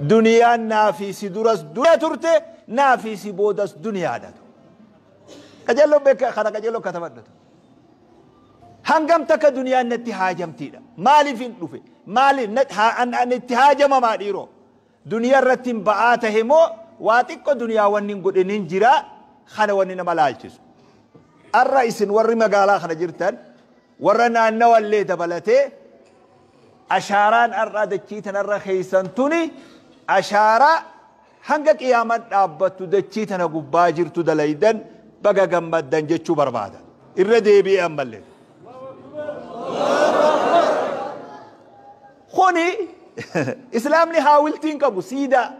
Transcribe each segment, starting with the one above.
Duniyaan naafii si duras duniyaa turte, naafii si boodas duniyaadha. Qajeelloo beeka kana, qajeelloo katabadhatu. Hangam takka duniyaan natti haajamtiidha. Maaliif hin dhufe? Maaliif an itti haajamamaa dhiiroo? Duniyaa irratti hin ba'aa tahe moo waa xiqqoo duniyaa wanni hin godhin hin jira, kana wanni nama laalchisu. Arra isin warri magaalaa kana jirtan, warra naannawallee dabalatee, ashaaraan arraa dachii tanarra keeysan tuni ashaaraa hanga qiyaaman dhaabbattu dachii tana gubbaa jirtu dalaydan, baga gammaddan jechuu barbaada. Irra deebi'ee ammallee. Kuni islaamni haawiltiin qabu siidaa.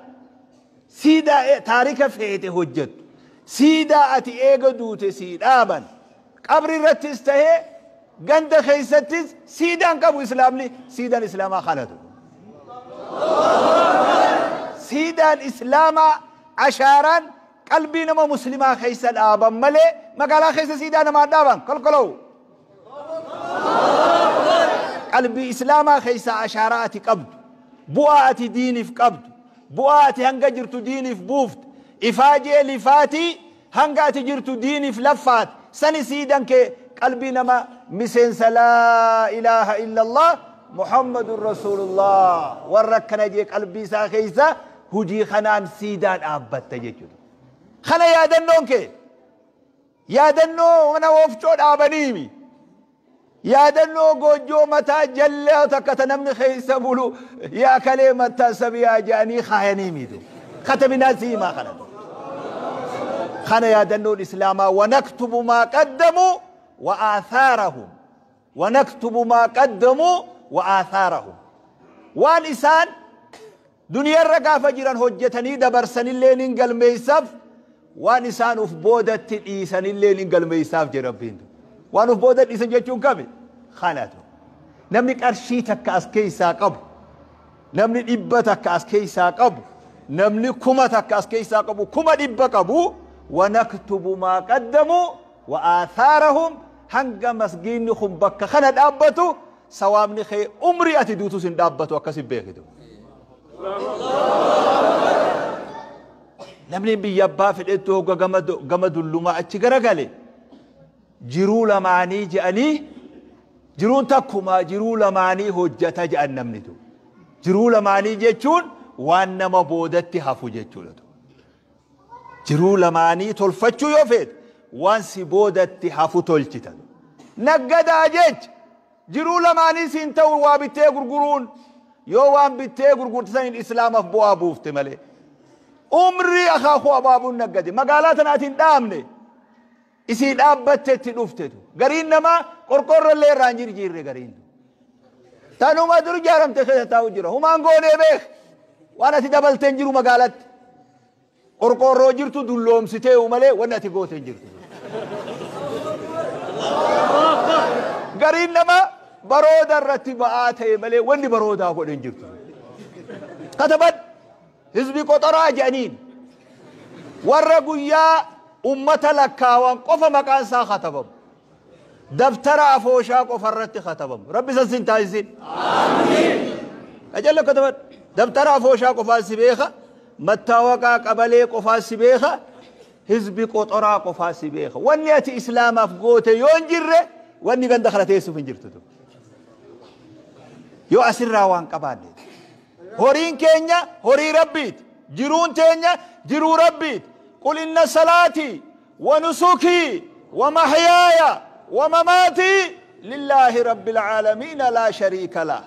Siidaa taarika feete hojjettu. Siidaa ati eega duute sii dhaaban. Qabri irrattis tahee ganda keessattis siidaan qabu islaamni, siidaan islaamaa kanatu. Siidaan islaamaa ashaaraan qalbii nama muslimaa keessa dhaaban malee magaalaa keessa siidaa namaa dhaaban kolkoloo. Qalbii islaamaa keessa ashaaraa ati qabdu, bu'aa ati diiniif qabdu, bu'aa ati hanga jirtu diiniif buufte, ifaajee lifaatii hanga ati jirtu diiniif laffaate, sani siidan kee qalbii nama miseensa laa ilaaha illallah Muhammadun Rasulullah warra akkana jee qalbii isaa keessa hujii kanaan siidaa dhaabbatta jechuudha. Kana yaadannoon kee yaadannoo mana wofcoo dhaabaniimi. Yaadannoo goojjoo mataa jallaa takka ta namni keessa bulu yaa kalee mataa sabiyaa jedhanii kaayanii miitu. Katabinaa si himaa kana. Kana yaadannoon islaamaa wanaktubu maa qaddamuu wa aathaarahum. Wanaktubu maa qaddamuu wa aathaarahum. Waan isaan duniyaarra gaafa jiran hojjetanii dabarsanillee nin galmeessaaf, waan isaan uf boodatti dhiisanillee nin galmeessaaf jedhe Rabbiin. Waan uf booda dhiisan jechuun kami? Kanatu. Namni qarshii takka as keessaa qabu, namni 100 takka as keessaa qabu, namni 1000 takka as keessaa qabu, 100,000 qabu, wanaktubu maa qaddamuu wa aathaarahum, hanga masgiinni kun bakka kana dhaabbatu sawaabni kee umrii ati duutus hin dhaabbatu, akkasin beekitu. Namni biyya abbaa fedhettu hogga gama dullumaa achi garagale jiruu lamaanii je'anii, jiruun takkumaa jiruu lamaanii hojjata je'an namnitu. Jiruu lamaanii jechuun waan nama boodatti hafu jechuudha. Jiruu lamaanii tolfachuu yoo feete waan si boodatti hafu tolchita. Naggadaa jecha jiruu lamaanii siin ta'u waa bittee gurguruun, yoo waan bittee gurgurte saniin islaamaaf bu'aa buufte malee. Umrii akaakuu abaabuun naggade magaalaa tana ati hin dhaabne, isii dhaabbatte itti dhuftetu. Gariin namaa qorqoorroo illee irraa hin jirjiirre gariin. Tanuma dur ijaaramte keessa taa'u jira. Humaan goonee beek waan ati dabaltee hin jiru magaalatti. Qorqoorroo jirtu dulloomsitee malee wanni ati goote hin jirtu. Gariin namaa barooda irratti ba'aa ta'e malee wanni baroodaa godhe hin jirtu. Kataban hizbi qoxoraa jedhaniin warra guyyaa ummata lakkaawan qofa maqaan isaa katabamu. Dabtara afooshaa qofa irratti katabamu. Rabbi san sin taasisin. Qajeello kataban. Dabtara afooshaa qofaan si beeka. Mattaawaqaa qabalee qofaan si beeka. Hizbi qoxoraa qofaan si beeka. Wanni ati islaamaaf goote yoo hin jirre wanni ganda kana teessuuf hin jirtu. Yoo asirraa waan qabaanne. Horiin keenya horii Rabbiiti. Jiruun teenya jiruu Rabbiiti. Qul inna salaatii wa nusukii wa mahyaaya wa mamaatii lillaahi rabbil aalamiina laa shariika lah.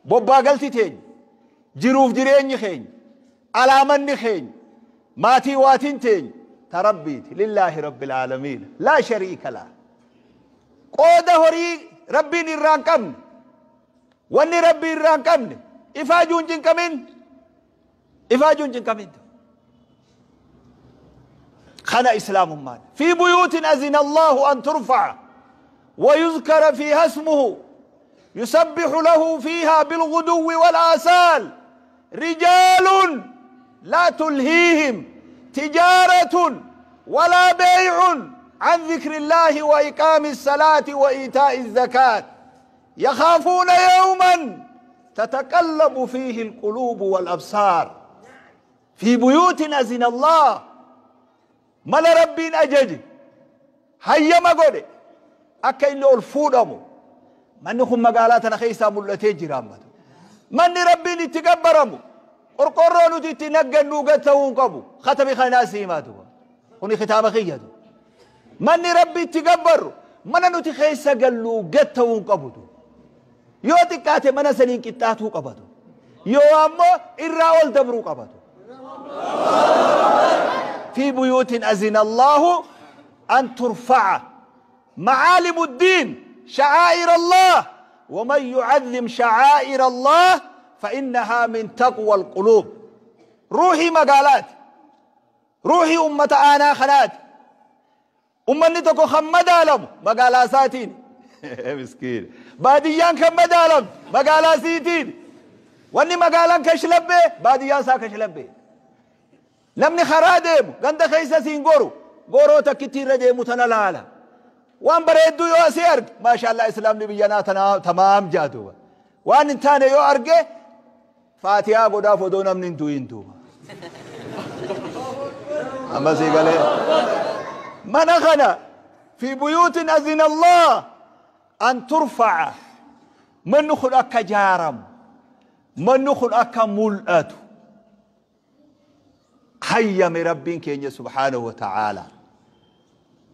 Bobbaa galti teenya, jiruuf jireenyi keenya, alaamanni keenya, maatii waatiin teenya ta Rabbiiti. Lillaahi rabbil aalamiina laa shariika lah. Qooda horii Rabbiin irraa hin qabne, wanni Rabbii irraa hin qabne ifaajuu hin cinqamin. Ifaajuu hin cinqamin. Kana islaamummaan. Fi buyuutin azina Allahu an turfa'a wa yuzkara fiiha ismuhu yusabbihu lahu fiiha bilghuduwwi wal aasaal rijaalun laa tulhiihim tijaaratun walaa beey'un an dhikri Illaahi wa iqaami salaati wa iitaa'i zakaat yakhaafuuna yawman تتقلب فيه القلوب والأبصار في بيوت أذن الله مال ربين أجج هيا ما قولي أكا إنه الفودمو منكم مقالاتنا خيسا ملتي جرامتو من ربين يتكبرمو قرقرونو تتنقل نوغتون قبو ختمي خناسي ماتو هوني ختام خيادو من ربي تكبر من نتي خيسا قالو قتون قبو يو تكاتي من سنين كتاتو قبدو يو أمو إراول دبرو قبدو في بيوت أذن الله أن ترفع معالم الدين شعائر الله ومن يعظم شعائر الله فإنها من تقوى القلوب. روحي مقالات روحي أمة آنا خنات أمني تكو خمدالم مقالاساتين مسكين باديان كمدالم مقالاسيتين واني مقالان كشلبه باديان سا كشلبه نمني خرادم غند خيسا سين غورو غورو تكتير ديمو تنلالا وان بريدو يو سيرك ما شاء الله اسلام نبينا تمام جادو وان انتاني يو ارجه فاتحه غدا فدو نمني دوين دو اما سيغالي منخنا في بيوت اذن الله ان ترفع من نخل اكا جارم من نخل اكا ملأتو حي من ربك سبحانه وتعالى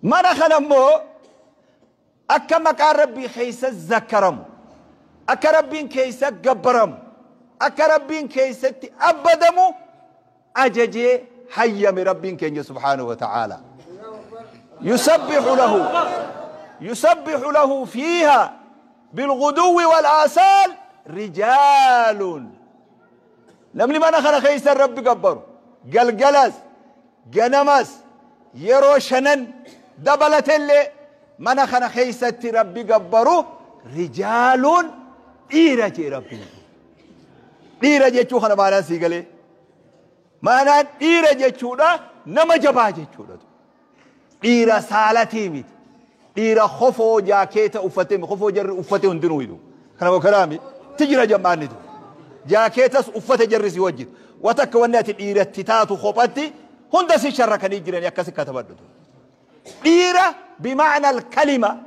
منخنا مو أكا مكان ربي خيس الذكرم أكا ربي كيس قبرم أكا ربي كيس أبدمو أججي حي من ربك سبحانه وتعالى يسبح له فيها بالغدو والآصال رجال نمني ما نخنا خيس الرب قبر قلقلس جنمس يروشنن دبلت اللي من خنا خيست ربي قبرو رجال إيرة ربي إيرة جتشو خنا معنا سيقلي معنا إيرة جتشو لا نما جبا جتشو لا إيرة سالتي ميت إيرة خفو جاكيت أفتهم خفو جر أفتهم دنو يدو خنا وكلامي تجرى جمعني دو جاكيتس أفته جر سيوجد وتكونات الإيرة تتاتو خبتي هندسي شركني جرين يكسي كتبدو إيرة بمعنى الكلمة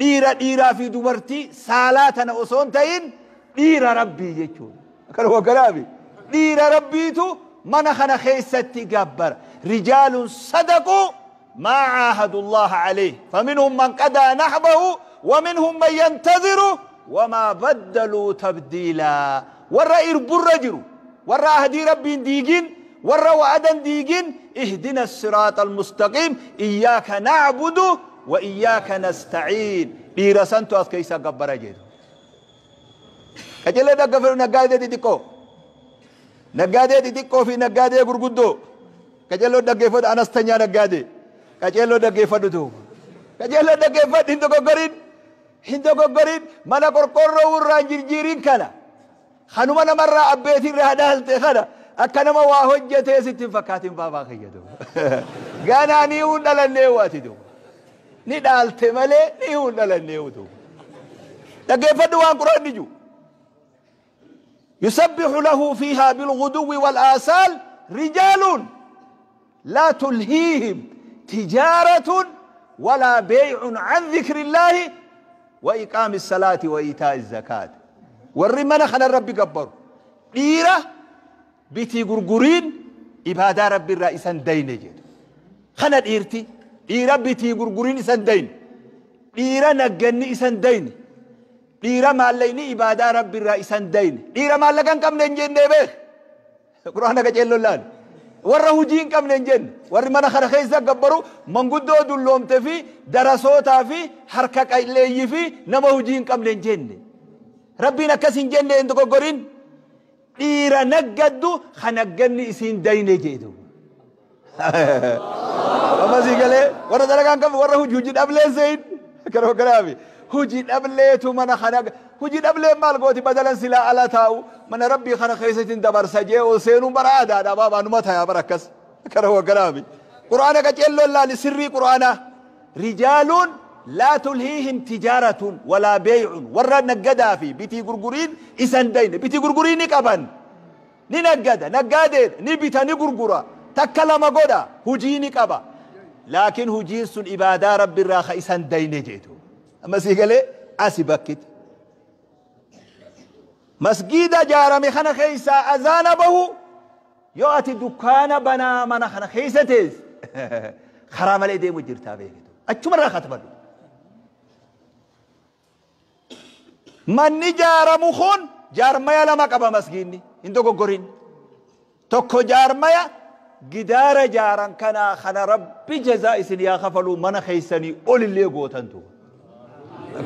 إيرة إيرة في دبرتي سالاتنا أصونتين إيرة ربي يجون كان هو كلامي إيرة ربيتو من خنا خيستي جبر رجال صدقوا ما عاهدوا الله عليه فمنهم من قضى نحبه ومنهم من ينتظر وما بدلوا تبديلا ورا إرب الرجل ورا أهدي ربي ديجين ورا وعدا ديجين اهدنا الصراط المستقيم إياك نعبد وإياك نستعين ديرسنتو أسكيسا قبر جيدو كجل دقفر نقادة ديكو نقادة ديكو في نقادة غرغدو كجل دقفر أنستنيا نقادة كجل دقفر دو كجل دقفر هندو غورين هندو غورين مانا قرقرو ورانجيرجيرين كلا خنوما مرة أبيتي رهدالتي خنا أكنما واهجته ستين فكاتين بابا خيدو غانا نيون دلنيواتي دو ندالت ملي نيون دلنيو دو دغفدو وان قران نجو يسبح له فيها بالغدو والآصال رجال لا تلهيهم تجارة ولا بيع عن ذكر الله وإقام الصلاة وإيتاء الزكاة والرمنا خنا ربي قبر ديره بيتي غرغرين إبادة ربي الرئيسان دين جد خنا ديرتي ديرة بيتي غرغرين إسان دين ديرة نجني إسان دين ديرة ماليني إبادة ربي الرئيسان دين ديرة مالكان كم ننجن دبه قرآن كجلو لان ورا هجين كم ننجن ور من خنا خيسا قبرو من قدو دلوم تفي درسوتا في حركة كيلي في نما هجين كم ننجن ربنا كسين جن اندو غرين dhiira naggaddu kanagganni isiin dayne jeedu amma sii galee warra dalagaan qabu warra hujii dhablee sein kana kanaami hujii dhableetu mana kana hujii dhablee maal gooti badalan silaa ala taa'u mana rabbii kana keessatiin dabarsa jee ol seenuun bara aadaadha baabaa numa tayaa bara akkas kana kanaami quraana qaceelloon laali sirrii quraanaa rijaaluun Laa tulhiihim tijaaratun walaa beey'un, warra naggadaa fi bitii gurguriin isan dayne. Bitii gurgurii ni qaban, ni naggada, naggaadeedha, ni bita, ni gurgura, takka lama godha, hujii ni qaba, laakiin hujiin sun ibaadaa Rabbi irraa ka isan dayne jeetu. Amma sii galee? Asi bakkiti masgiida jaarame kana keessaa azaana bahu, yoo ati dukkaana banaa mana kana keessa teesse, karaa malee deemu jirtaa beekitu. Achumarraa katabadhu. Manni jaaramu kun jaarmaya lama qaba. Masgiinni hin dogoggorin. Tokko jaarmaya gidaara jaaran kanaa kana, Rabbi jazaa isin yaa kafaluu, mana keessanii olillee gootantu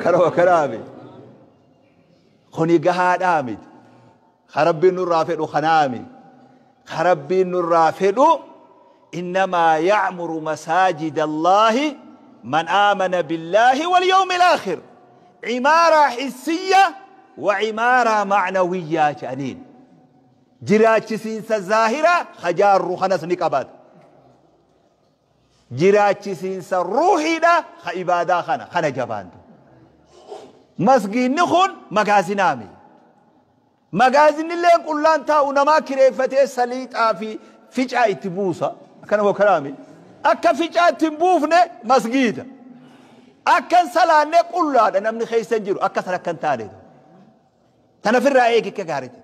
kana kanaami. Kuni gahaadhaa miti. Ka Rabbiin nurraa fedhu kanaami. Ka Rabbiin nurraa fedhu إنما يعمر مساجد الله من آمن بالله واليوم الآخر، عمارة حسية وعمارة معنوية جانين. Jiraachisiinsa zaahira hajaarru kanas ni qabaata, jiraachisiinsa ruuhiidha ka ibaadaa kana. Kana jabaantu. Masgiinni kun magaazinaami. Magaazinillee qullaan taa'u, namaa kireeffatee saliixaa fi ficaa itti buusa. Akkana hokkanaami. Akka ficaa itti hin buufne masgiida akkan salaanne qullaadha, namni keessa hin jiru. Akka san akkan taane tana firraa eegi. Akka gaariitti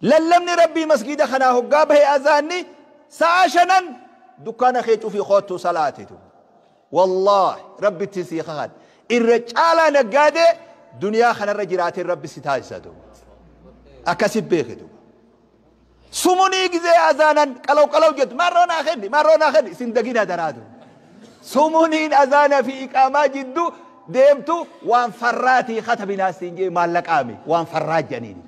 lallabni Rabbii masgiida kanaa hoggaa bahe, azaanni sa'a 5 dukkaana kee cufii koottu salaatitu. Wallaahi Rabbitti sii kakan, irra caalaa naggaadee duniyaa kanarra jiraateen Rabbi si taasisatu. Akkasi beekitu. Sumunii gizee azaanan qalaw qalaw jettu, marroo naa kenni, marroo naa kenni, isin dagina daraatu. Sumuniin azaana fi iqaamaa jiddu deemtu waan farraatii katabinaa siin jee, maallaqaami waan farraa jedhaniini.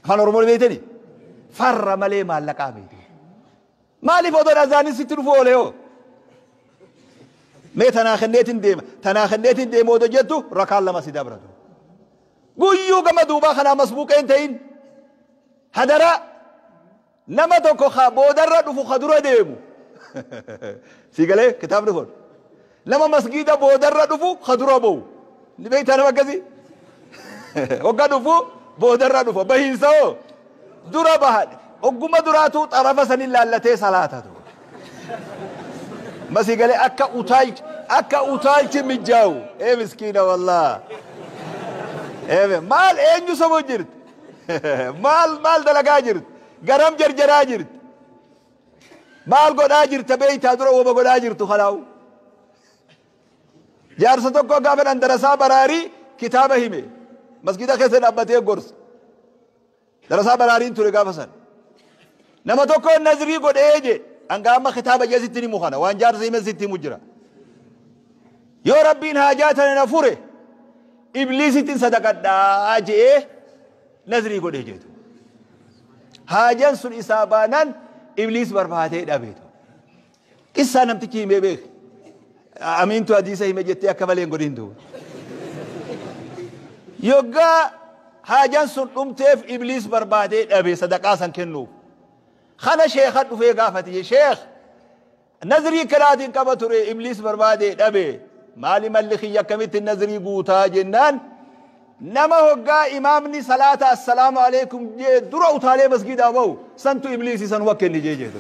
Afaan Oromoo beektani? Farra malee maallaqaami. Maaliif odoon azaanin sitti dhufu oole hoo? Mee tanaa kenneetiin deema, tanaa kenneetiin deema odoo jettu, rakaan lama si dabratu. Guyyuu gama duubaa kanaa masbuuqeen ta'in hadaraa. Nama tokko ka boodarra dhufu ka dura deemu si galee. Kitaabni kun nama masgiida boodarra dhufu ka dura ba'u ni beektaa. Nama akkasii hogga dhufu boodarra dhufa, bahiinsa hoo dura baha. Ogguma duraatu xarafa sanin laallatee salaatatu masii galee, akka utaalchi, akka utaalchi mijjaawu. Ee miskiina, wallah, ee maal eenyu sobu jirti? Maal maal dalagaa jirti? Garam jarjaraa jirti? Maal godhaa jirta beeytaa? Dura wama godhaa jirtu kanaawu. Jaarsa tokko gaafa dhan darasaa baraarii kitaaba hime, masgida keessa dhaabbatee gorsa. Darasaa baraariin ture gaafa san. Nama tokko nazrii godhee je, hanga amma kitaaba jee sitti himu kana, waan jaarsa hime sitti himu jira. Yoo Rabbiin haajaa tana na fure, Ibliisittiin sadaqadhaa je'ee nazrii godhee jeetu. Haajaan sun isaa baanaan Ibliis barbaadee dhabeetu. Qissaa namtichi himee beek. Amiintu hadiisa hime jettee akka malee hin godhin duuba. Yoggaa haajaan sun dhumteef, Ibliis barbaadee dhabe sadaqaa san kennuuf. Kana sheeka dhufee gaafate: "Sheekh, nazrii kanaatiin qaba ture, Ibliis barbaadee dhabe, maali malli kiyya? Akkamitti nazrii guutaa?" jennaan, nama hoggaa imaamni salaata "assalaamu alaikum" jee dura utaalee masgiidaa bahu santu Ibliisi sanuma kenni jee jeetu.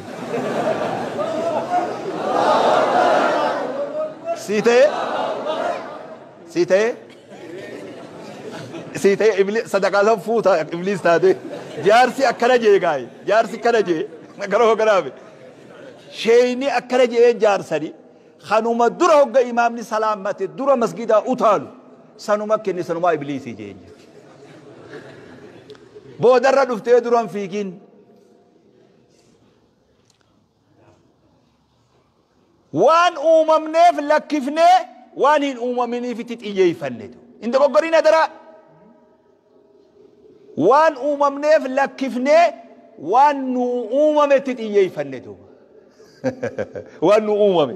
Sii ta'e, sii ta'e, sii ta'e. Iblis sadaqaa san fuuta Ibliis taate. Jaarsi akkana jee gaayi, jaarsi akkana jee gara hogganaafe. Sheeyni akkana jee jaarsani, kanuma dura hogga imaamni salaammate dura masgidaa utaalu sanuma kenni, sanumaa Ibliisii jeen. Boodarra dhuftee duran fiigin. Waan uumamneef lakkifnee waan hin uumaminiifitti xiyyeeffannetu. Hin dogoggorin adaraa. Waan uumamneef lakkifnee waan nu uumametti xiyyeeffannetu. Waan nu uumame.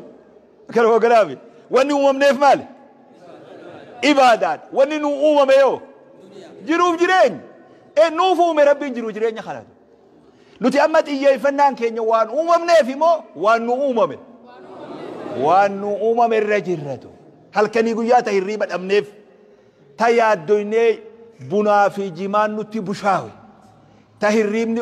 Kana hoogganaafi. Wanni uumamneef maali? Ibaadaadha. Wanni nu uumame yoo? Jiruuf jireenya. E nuuf uume Rabbiin jiruuf jireenya kanatu. Nuti amma xiyyeeffannaan keenya waan uumamneef immoo waan nu uumame? Waan nu uumame irra jirratu. Halkanii guyyaa ta hirriiba dhabneef, ta yaaddoynee bunaa fi jimaan nutti bushaawe, ta hirriibni.